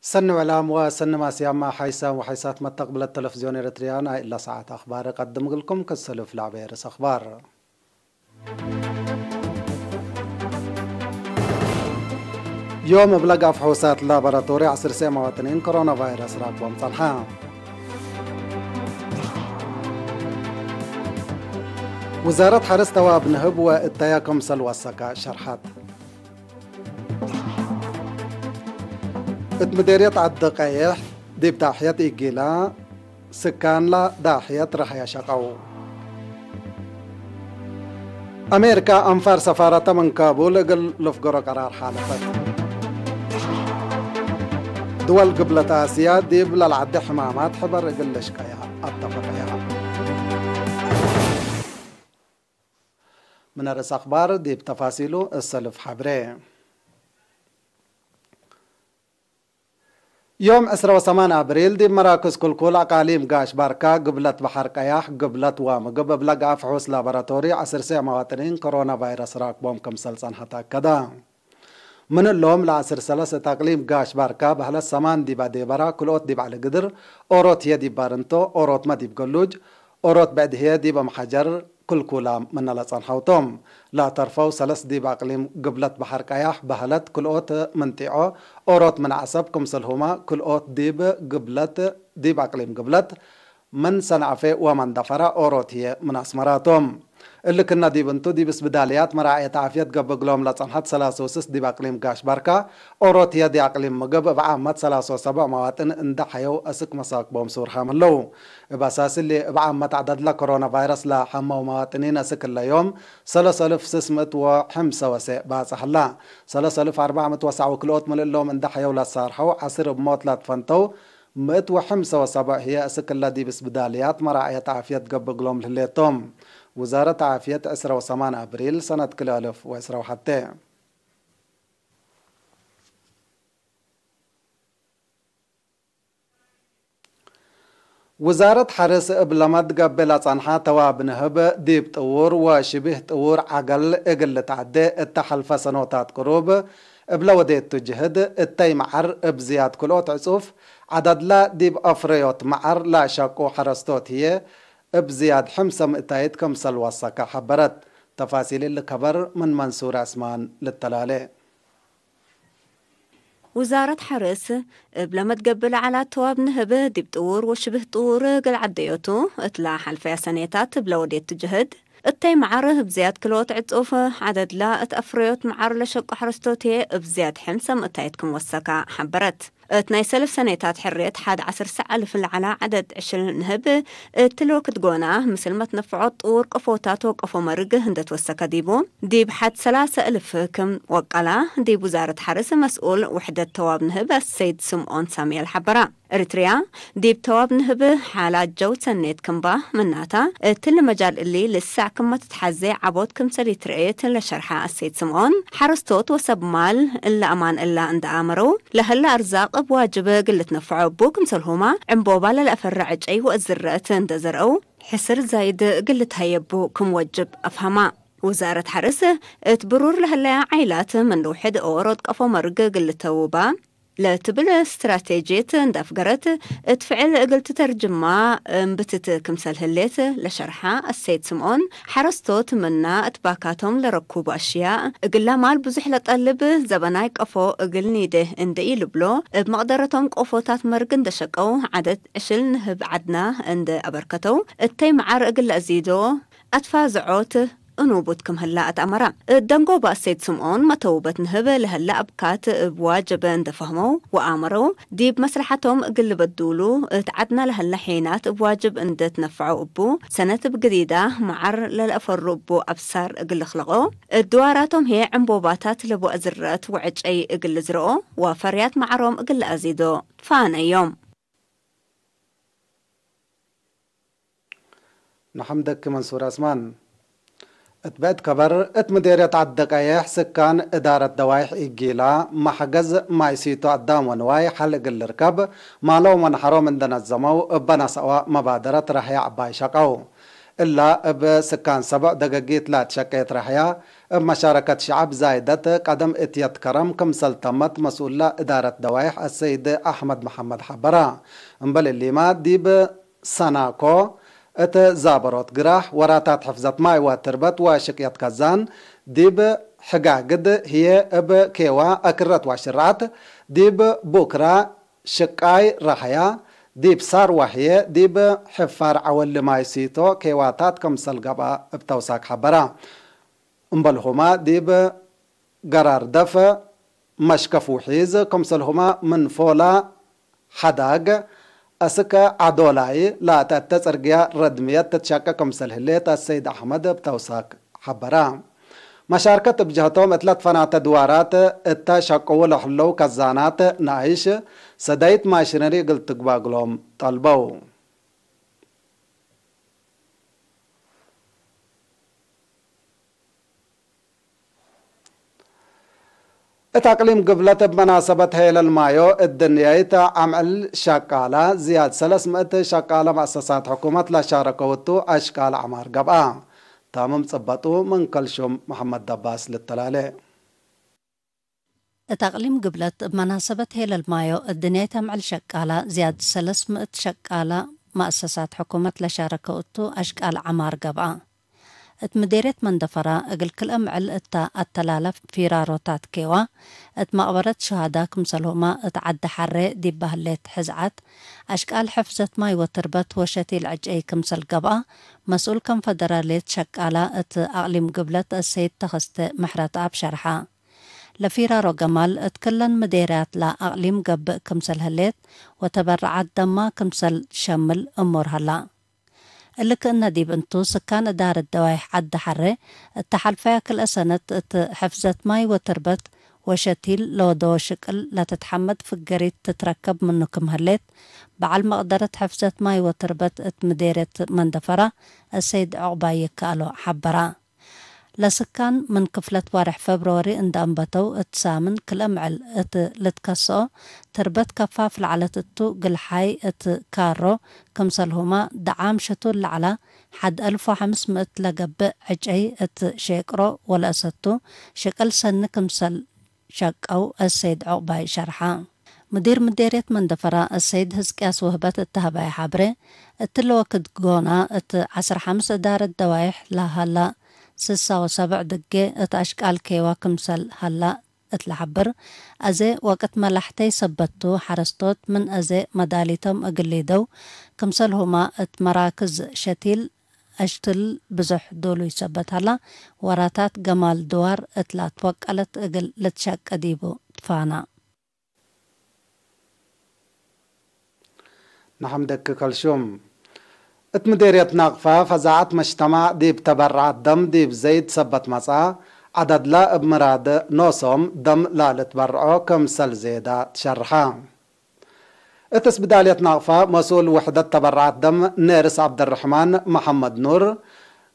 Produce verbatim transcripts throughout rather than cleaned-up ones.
ሰኒ ወዕላም ወሰኒ ማስያማ ሓይሳም ወሓይሳት መተቅብለት ተለፍዝዮን ኤረትርያ ናይ እለ ሰዓት አኽባር እቀድም እግልኩም። ክሰልፍ ለዐበየ ርእስ አኽባር። ዮም እብ ለጋፍ ሕውሳት ላቦራቶሪ ዐስር ሴዕ መዋጥኒን ኮሮና ቫይረስ ራክቦም ጸንሐ። ውዛረት ሐርስ ተዋብ ንህብ ወእተየ ክምሰል ወሰከ ሸርሐት። እት ምዴርየት ዐዲ ቀይሕ ዲብ ዳሕየት ኢጊላ ስካንላ ዳሕየት ረሀየ ሸቀው። አሜሪካ አንፋር ሰፋረተ ምን ካቡል እግል ልፍገሮ ቀራር ሓለፈት። ድወል ግብለት አስያ ዲብ ለልዐዴ ሕማማት ሕበር እግል ልሽቀያ አተፈቀያ። ምን ርእስ አኽባር ዲብ ተፋሲሉ እሰልፍ ሐብሬ። ዮም ዕስራ ወሰማን አብሪል ዲብ መራክዝ ክልኩል አቃሊም ጋሽ ባርካ፣ ግብለት በሐር ቀያሕ፣ ግብለት ወምግብ እብ ለጋፍ ፍሑስ ላቦራቶሪ ዐስር ሴዕ መዋጥኒን ኮሮና ቫይረስ ራክቦም ክምሰል ጸንሐ ተአከደ። ምን እሎም ለዐስር ሰለስ እት አቅሊም ጋሽ ባርካ፣ በህለት ሰማን ዲብ አዴበራ፣ ክልኦት ዲብ ዐሊ ግድር፣ ኦሮት ህዬ ዲብ ባርንቶ፣ ኦሮትመ ዲብ ገሉጅ፣ ኦሮት ብዕድ ህዬ ዲብ እምሐጀር ክልኩላ ምነ ለጸንሐው ቶም። ለአተርፈው ሰለስ ዲብ አቅሊም ግብለት በሐር ቀያሕ በህለት፣ ክልኦት ምን ጢዖ፣ ኦሮት ምን ዐሰብ፣ ክምሰልሁመ ክልኦት ዲብ ግብለት፣ ዲብ አቅሊም ግብለት፣ ምን ሰንዐፌ ወመንደፈራ ኦሮት ህዬ ምን አስመራ ቶም። እሊ ክነ ዲብ እንቱ፣ ዲብ እስብዳልያት መራዐየት ዓፍየት ገብእ እግሎም ለጸንሐት ሰላስ ወስስ ዲብ አቅሊም ጋሽ ባርካ፣ ኦሮት ህዬ ዲብ አቅሊም ምግብ እብ ዓመት ሰላስ ወሰብዕ መዋጥን እንዴ ሐየው አስክ መሳክቦም ሱር ሃም ህለው። እብ አሳስ እሊ፣ እብ ዓመት ዐደድ ለኮሮና ቫይረስ ለሐመው መዋጥኒን አስክ እለ ዮም ሰለስ አልፍ ስስ ምእት ወሐምሰ ወሰ ባጽሕ ህላ። ሰለስ አልፍ አርበዕ ምእት ወሰዕ ወክልኦት ምን እሎም እንዴ ሐየው ለሳርሐው ዐስር እብ ሞት ለትፈንተው ምእት ወሐምሰ ወሰብዕ ህዬ አስክ እለ ዲብ እስብዳልያት መራዐየት ዓፍየት ገብእ እግሎም ለህሌት ቶም። ውዛረት ዓፍየት ዕስራ ወሰማን አብሪል ሰነት ክልኤ አልፍ ወዕስራ ወሐቴ። ውዛረት ሐርስ እብ ለመትገብእ ለጸንሐ ተዋብ ንህብ ዲብ ጥዉር ወሽብህ ጥዉር ዐገል እግል ልትዐዴ እተ ሐልፈ ሰኖታት ቅሩብ እብ ለወዴቱ ጅህድ፣ እተይ መዓር እብ ዝያድ ክልኦት ዕጹፍ ዐደድለ ዲብ አፍረዮት መዓር ለአሸቁ ሐረስቶት ህዬ እብ ዝያድ ሕምሰ ምእታይት ክምሰል ወሰከ ሐበረት። ተፋሲል እሊ ከበር ምን መንሱር ዐስማን ልተላሌ። ውዛረት ሐርስ እብ ለመትገብእ ለዐላት ተዋብ ንህብ ዲብ ጥዉር ወሽብህ ጥዉር እግል ዐደዮቱ፣ እት ለሐልፈያ ሰኔታት እብ ለወዴቱ ጅህድ፣ እተይ መዓር እብ ዝያድ ክልኦት ዕጹፍ ዐደድለ እት አፍረዮት መዓር ለሸቁ ሐረስቶት ህዬ እብ ዝያድ ሕምሰ ምእታይት ክም ወሰከ ሐበረት። እት ናይ ሰለስ ሰኔታት ሕርየት ሐድ ዐስር ሰዕ አልፍ ለዐላ ዐደድ ዕሽል ንህብ እትሊ ወክድ ጎነ፣ ምስል መትነፍዖት ጥዉር ቀፎታት ወቀፎ መርግ እንዴ ትወሰከ ዲቡ፣ ዲብ ሐድ ሰላሰ አልፍ ክም ወቀላ፣ ዲብ ውዛረት ሐርስ መስኡል ውሕደት ተዋብ ንህብ አሰይድ ስምኦን ሳምኤል ሐበራ። ኤሪትርያ፣ ዲብ ተዋብ ንህብ ሓላት ጀው ሰኔት ክምባ ምናተ፣ እትሊ መጃል እሊ ልሰዕ ክመ ትትሐዜ ዐቦት ክምሰል ኢትረኤት ለሸርሐ አሰይድ ስምኦን፣ ሐረስቶት ወሰብ ማል እለ አማን እላ እንደ አመረው፣ ለህለ አርዛቅ እብ ዋጅብ እግል ልትነፈዖ እቡ ክምሰልሁመ፣ ዕምቦባ ለለአፈረ ዕጨይ ወእዝረእት እንደ ዘርአው፣ ሕስር ዛይድ እግል ልትሀየቡ ክም ወጅብ አፍሀማ። ውዛረት ሐርስ፣ እት ብሩር ለህለያ ዓይላት ምን ልውሕድ ኦሮት ቀፎ መርግ እግል ልተውባ ለትብል ስትራቴጅየት እንደ አፍገረት፣ እት ፍዕል እግል ትተርጅማ እምብትት ክምሰል ህሌት ለሸርሐ አሰይድ ስምኦን፣ ሐረስቶት ምና እት ባካቶም ለረኩቡ አሽያእ፣ እግለ ማል ብዙሕ ለጠልብ ዘበናይ ቀፎ እግል ኒዴ እንደ ኢልብሎ፣ እብ መቅደረቶም ቆፎታት መርግ እንደ ሸቀው፣ ዐደድ ዕሽል ንህብ ዐድና እንደ አበርከተው፣ እተይ መዓር እግል ለአዚዶ፣ አትፋዝዖት እኑቡት ክም ህላ አትአመረ። እት ደንጎበ አሰይድ ስምኦን መተውበት ንህብ ለህለ አብካት እብ ዋጅብ እንደ ፈህመው ወአመረው፣ ዲብ መስለሐቶም እግል ልበዱሉ፣ እት ዐድና ለህለ ሔናት እብ ዋጅብ እንደ ትነፈዐው እቡ፣ ሰነት እብ ግዲዳ መዓር ለለአፈሩ እቡ አብሳር እግል ልክለቆ፣ እት ድዋራቶም ህዬ ዕምቦባታት ለቡ አዝረአት ወዕጨይ እግል ልዝረኦ ወፈርያት መዓሮም እግል ለአዚዶ ትፋነዮም። ነሐምደኪ መንሱር ዐስማን። እት ብዕድ ከበር፣ እት ምዴርየት ዐዲ ቀየሕ ስካን እዳረት ደዋይሕ ኢጊላ፣ መሕገዝ ማይ ሲቶ አዳም ወንዋይ ሐል እግል ልርከብ፣ ማሎም ወነሐሮም እንደ ነዘመው እበ ነሰአወ መባደረት ረህየ ዐባይ ሸቀው። እላ እብ ስካን ሰብዕ ደገጊት ለትሸቄት ረህየ፣ እብ መሻረከት ሸዐብ ዛይደት ቀደም እትየት ከረም ክምሰል ተመት መስኡለ እዳረት ደዋይሕ አሰይድ አሕመድ መሐመድ ሐበረ። እምበል እሊመ ዲብ ሰናኮ እት ዛበሮት ግራሕ ወራታት ሕፍዘት ማይ ወትርበት ወሽቅየት ከዛን ዲብ ሕጋግድ ህዬ እብ ኬዋ አክረት ወሽርዐት ዲብ ቡክራ ሽቃይ ረሐያ ዲብ ሳር ወህዬ ዲብ ሕፋር ዐወሊ ማይ ሲቶ ኬዋታት ክምሰል ገብአ እብ ተውሳክ ሐበረ። እምበልሁመ ዲብ ገራር ደፍ መሽከፍ ውሒዝ፣ ክምሰልሁመ ምን ፎላ ሐዳግ አስከ ዐዶላይ ለአተተ ጽርግያ ረድምየት ትትሸቀ ክምሰል ህሌት አሰይድ አሕመድ እብ ተውሳክ ሐበረ። መሻርከት እብ ጀህቶም እት ለትፈናተ ድዋራት እተ ሸቅዉ ለህለው ከዛናት ነኣይሽ ሰዳይት ማሽነሪ እግል ትግባግሎም ጠልበው። እት አቅሊም ግብለት እብ መናሰበት ሄለል ማዮ እድንያይት አምዕል ሸቃላ ዝያድ ሰለስ ምእት ሸቃላ መአሰሳት ሕኩመት ለሻረከው እቱ አሽቃል ዐማር ገብአ። ታምም ጽበጡ ምን ከልሹም መሐመድ ደባስ ልተላሌ። እት አቅሊም ግብለት እብ መናሰበት ሄለል ማዮ እድንያይት አምዕል ሸቃላ ዝያድ ሰለስ ምእት ሸቃላ መአሰሳት ሕኩመት ለሻረከው እቱ አሽቃል ዐማር ገብአ። እት ምዴርየት መንደፈራ እግል ክልኤ ምዕል እተ አተላለ ፊራሮታት ኬዋ፣ እት መቅበረት ሹሃዳ ክምሰልሁመ እት ዐዲ ሐሬ ዲብ በህሌት ሕዝዓት፣ አሽቃል ሕፍዘት ማይ ወትርበት ወሸቲል ዕጨይ ክምሰል ገብአ፣ መስኡል ከንፈደራልየት ሸቃላ እት አቅሊም ግብለት አሰይድ ተኸስተ ምሕረተአብ ሸርሐ። ለፊራሮ ገማል እት ክለን ምዴርያት ለአቅሊም ገብእ ክምሰል ህሌት ወተበረዓት ደማ ክምሰል ሸምል እሙር ሀላ። እሊ ክእነ ዲብ እንቱ፣ ስካን እዳረት ደዋይሕ ዐዲ ሐሬ፣ እተ ሐልፈያ ክልኤ ሰነት እት ሕፍዘት ማይ ወትርበት ወሸቲል ለወደወ ሽቅል ለትትሐመድ ፍገሪት ትትረከብ ምኑ ክም ህሌት፣ በዐል መቅደረት ሕፍዘት ማይ ወትርበት እት ምዴርየት መንደፈራ አሰይድ ዑቅባይ ይከአሎ ሐበራ። ለስካን ምን ክፍለት ወሬሕ ፌብርወሪ እንደ አንበተው እት ሳምን ክልኤ ምዕል እት ልትከሰኦ ትርበት ከፋፍ ለዐለት እቱ፣ ግልሓይ እት ካሮ ክምሰልሁመ ደዓም ሽቱል ለዐላ ሐድ አልፍ ወሐምስ ምእት ለገብእ ዕጨይ እት ሼቅሮ ወለአሰቱ ሽቅል ሰኒ ክምሰል ሸቀው አሰይድ ዑቅባይ ሸርሐ። ምዲር ምዴርየት መንደፈራ አሰይድ ህዝቅያስ ውህበት እተ ሀበየ ሐብሬ፣ እትለ ወክድ ጎና እት ዐስር ሐምስ እዳረት ደዋይሕ ለሀላ ስሳ ወሰብዕ ድጌ እት አሽቃል ኬዋ ክምሰል ሀላ እት ለሐብር፣ አዜ ወቅት መላሕተይ ሰበት ቱ፣ ሐረስቶት ምን አዜ መዳሊቶም እግል ሊደው ክምሰልሁመ እት መራክዝ ሸቲል አሽትል ብዙሕ ዶሉይ ሰበት ሀላ፣ ወራታት ገማል ድዋር እት ላትወቀለት እግል ልትሸቀ ዲቡ ትፋና። ነሐምደክ ከልሹም። እት ምዴርየት ናቅፋ ፈዛዐት መጅተማዕ ዲብ ተበረዓት ደም ዲብ ዘይድ ሰበት መጽአ፣ ዐደድለ እብ ምራድ ኖሶም ደም ለልትበርዖ ክምሰል ዜዳ ትሸርሐ። እት እስብዳልየት ናቅፋ መስኡል ውሕደት ተበረዓት ደም ኔርስ ዐብደርሕማን መሐመድ ኑር፣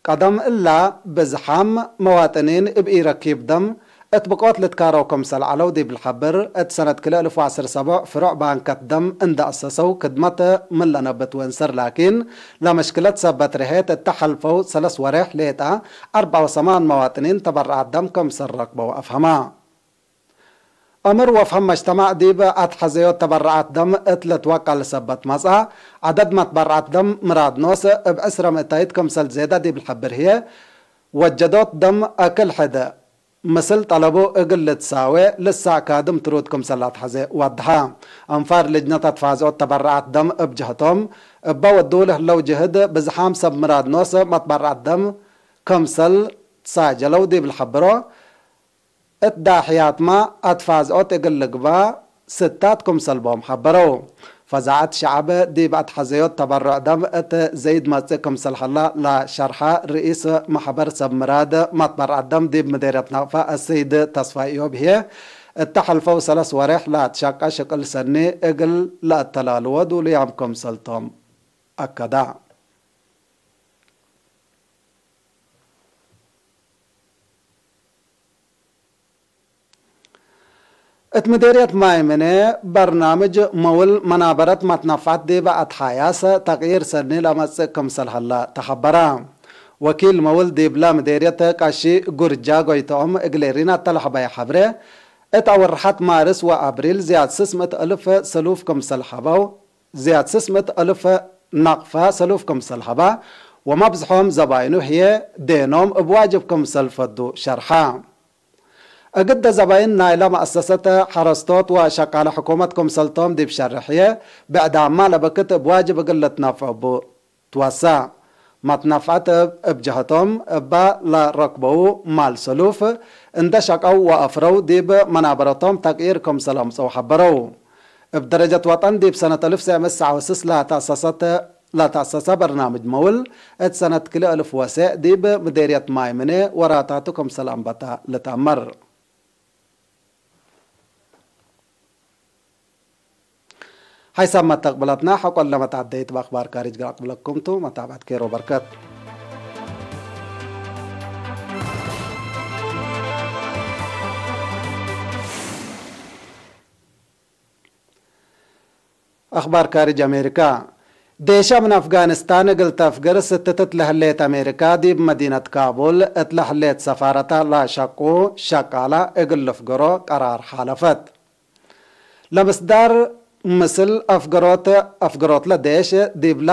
ቀደም እላ ብዝሓም መዋጥኒን እብ ኢረኪብ ደም እት ብቆት ልትካረው ክምሰል ዐለው ዲብ ልሐብር፣ እት ሰነት ክልኤ እልፍ ወዐስር ሰቦዕ ፍሮዕ ባንከት ደም እንደ አሰሰው ክድመት ምን ለነብት ወእንሰር ላኪን፣ ለመሽክለት ሰበት ርሄት እተ ሐልፈው ሰለስ ወሬሕ ሌጠ አርበዕ ወሰማን መዋጥኒን ተበረዓት ደም ክምሰል ረክበው አፍሀማ። አምር ወፍሀም መጅተማዕ ዲብ አትሐዘዮት ተበረዓት ደም እት ልትወቀል ሰበት መጽአ፣ ዐደድ መትበረዓት ደም ምራድ ኖስ እብ ዕስረ ምእታይት ክምሰል ዜደ ዲብ ልሐብር ህዬ፣ ወጀዶት ደም አክል ሕድ ምስል ጠለቡ እግል ልትሳዌ ልሳዕ ካድም ትሩድ ክምሰል ለአትሐዜ ወድሐ። አንፋር ልጅነት አትፋዝኦት ተበረዓት ደም እብ ጀህቶም፣ እበ ወዱ ለህለው ጅህድ ብዝሓም ሰብ ምራድ ኖስ መትበረዓት ደም ክምሰል ትሳጀለው ዲብ ልሐብሮ፣ እት ዳሕያትመ አትፋዝኦት እግል ልግበእ ስታት ክምሰል ቦም ሐበረው። ፈዛዐት ሸዐብ ዲብ አትሐዘዮት ተበሩዕ ደም እት ዘይድ መጽእ ክምሰል ሀላ ለሸርሐ ርኢስ መሕበር ሰብ ምራድ መትበርዐት ደም ዲብ ምዴርየት ናቅፋ አሰይድ ተስፋ ኢዮብ ህዬ፣ እተ ሐልፈው ሰለስ ወሬሕ ለአትሸቀ ሽቅል ሰኒ እግል ለአተላልዎ ዱሉያም ክምሰልቶም አከዳ። እት ምዴርየት ማይ ምኔ፣ በርናምጅ መውል መናበረት መትነፍዐት ዲበ አትሓያስ ተቅዪር ሰኒ ለመጽእ ክምሰል ሀለ ተሐበረ። ወኪል መውል ዲብለ ምዴርየት ቀሺ ጉርጃ ጎይትኦም እግሌ ሪና ተለሀበየ ሐብሬ፣ እት አወርሐት ማርስ ወአብሪል ዝያድ ስስ ምእት እልፍ ሰሉፍ ክምሰል ሀበው፣ ዝያድ ስስ ምእት እልፍ ናቅፈ ሰሉፍ ክምሰል ሀባ፣ ወመብዝሖም ዘባይኑ ህዬ ዴኖም እብ ዋጅብ ክምሰል ፈዱ ሸርሐ። እግደ ዘባይን ናይለ መአሰሰት ሐረስቶት ወሸቃለ ሕኩመት ክምሰልቶም ዲብ ሸርሕ ህዬ፣ ብዕዳማ ለበክት እብ ዋጅብ እግል ልትነፍዕ እቡ ትወሰ። መትነፍዐት እብ፣ እብ ጀሀቶም እበ ለረክበዉ ማል ሰሉፍ እንደ ሸቀው ወአፍረው ዲብ መናበረቶም ተቅይር ክምሰል አምጸው ሐበረው። እብ ደረጀት ወጠን ዲብ ሰነት አልፍ ሰዕ ምእት ሰዕ ወስስ ለተአሰሰት፣ ለተአሰሰ በርናምጅ መውል እት ሰነት ክልኤ አልፍ ወሰዕ ዲብ ምዴርየት ማይ ምኔ ወራታቱ ክምሰል አንበተ ልትአመር። ሐይሳም መተቅብለትና ሐቆለ መትዐደይት በአክባር ካሪጅ ገራቅብለኩም ቱ። መታብዐት ኬሮ በርከት። አክባር ካሪጅ አሜሪካ። ዴሻ ምን አፍጋኒስታን እግል ተፍግር ስትትት ለህሌት አሜሪካ ዲብ መዲነት ካቡል እት ለህሌት ሰፋረታ ለሸቁ ሸቃላ እግል ልፍግሮ ቀራር ሓለፈት። ለምስዳር ምስል አፍገሮት፣ አፍገሮትለ ዴሽ ዲብላ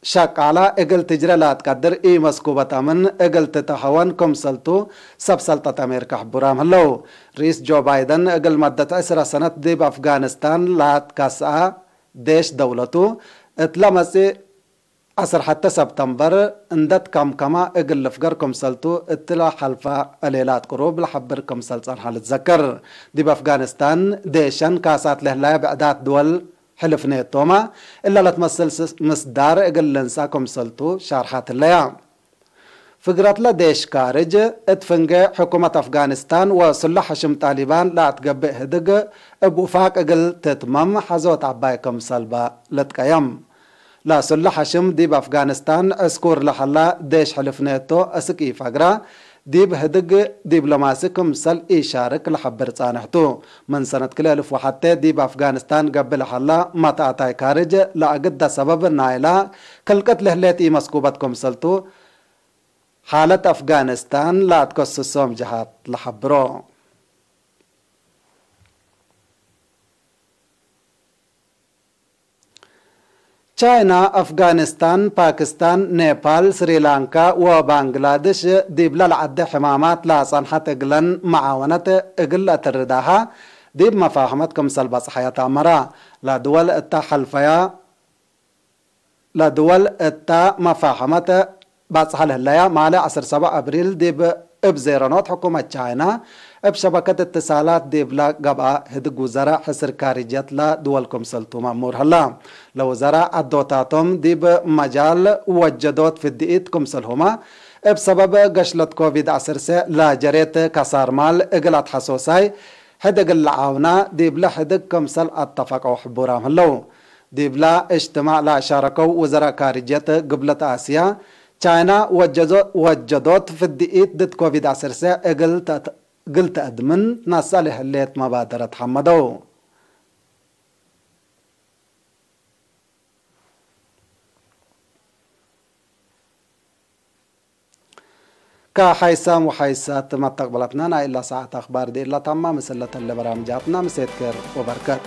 ሸቃላ እግል ትጅረ ለአትቀድር ኢመስኩበት አምን እግል ትተሀወን ክምሰልቱ ሰብ ሰልጠት አሜሪካ ሕቡራም ህለው። ርኢስ ጆ ባይደን እግል መደት ዕስረ ሰነት ዲብ አፍጋኒስታን ለአትከስአ ዴሽ ደውለቱ እትለ መጽእ ዐስር ሐተ ሰብተምበር እንደ ትከምከመ እግል ልፍገር ክምሰልቱ እትለ ሐልፈ ዕሌላት ቅሩብ ለሐብር ክምሰል ጸንሐ ልትዘከር። ዲብ አፍጋኒስታን ዴሸን ካሳት ለህላየ ብዕዳት ድወል ሕልፍ ኔቶመ እለ ለትመስል ስ-፣ ምስዳር እግል ልንሰእ ክምሰልቱ ሻርሐት ህለየ። ፍግረትለ ዴሽ ካርጅ እት ፍንጌ ሕኩመት አፍጋኒስታን ወስሉሕ ሕሽም ጣሊባን ለአትገብእ ህድግ እብ ውፋቅ እግል ትትመም ሐዞት ዐባይ ክምሰል በ ልትቀየም። ለስሉሕ ሕሽም ዲብ አፍጋኒስታን ዕስኩር ለሀላ ዴሽ ሕልፍ ኔቶ አስክ ኢፈግረ፣ ዲብ ህድግ ዲብሎማሲ ክምሰል ኢሻርክ ለሐብር ጻንሕ ቱ። ምን ሰነት ክልኤ እልፍ ወሐቴ ዲብ አፍጋኒስታን ገብእ ለሀላ መትአታይ ካርጅ ለአግደ ሰበብ ናይላ ክልቅት ለህሌት ኢመስኩበት ክምሰልቱ፣ ሓለት አፍጋኒስታን ለአትከስሶም ጀሃት ለሐብሮ። ቻይና፣ አፍጋኒስታን፣ ፓኪስታን፣ ኔፓል፣ ስሪላንካ ወባንግላድሽ ዲብለ ለዐደ ሕማማት ለአጸንሐት እግለን መዓወነት እግል ለአትርዳሃ ዲብ መፋህመት ክምሰል በጽሐየ ተአመራ። ለድወል እተ ሐልፈያ ለድወል እተ መፋህመት ባጽሐ ለህለያ፣ ማለ ዐስር ሰብዕ አብሪል ዲብ እብ ዜረኖት ሕኩመት ቻይና እብ ሸበከት እትሳላት ዲብለ ገብአ ህድግ ውዘራእ ሕስር ካርጅየት ለድወል ክምሰልቱ መእሙር ህላ። ለውዘራእ ዐዶታቶም ዲብ መጃል ወጀዶት ፍድኢት ክምሰልሁመ፣ እብ ሰበብ ገሽለት ኮቪድ ዐስር ሰዕ ለጀሬት ከሳር ማል እግል አትሐሶሳይ ሕድ እግል ለዓውና ዲብለ ሕድግ ክምሰል አተፈቀው ሕቡራም ህለው። ዲብላ እጅትማዕ ለአሻረከው ውዘራእ ካርጅየት ግብለት አስያ፣ ቻይና ወጀዞ-፣ ወጀዶት ፍድኢት ድድ ኮቪድ ዐስር ሰዕ እግል ተት-፣ እግል ተአድምን ትነሰአ ለህሌት መባደረት ሐመደው። ከሐይሳም ወሐይሳት መተቅበለትነ ናይ እለ ሰዓት አክባር ዲላ ተማ። ምስለ ተለ በራምጃትና ምሴት ኬር ወበርከት።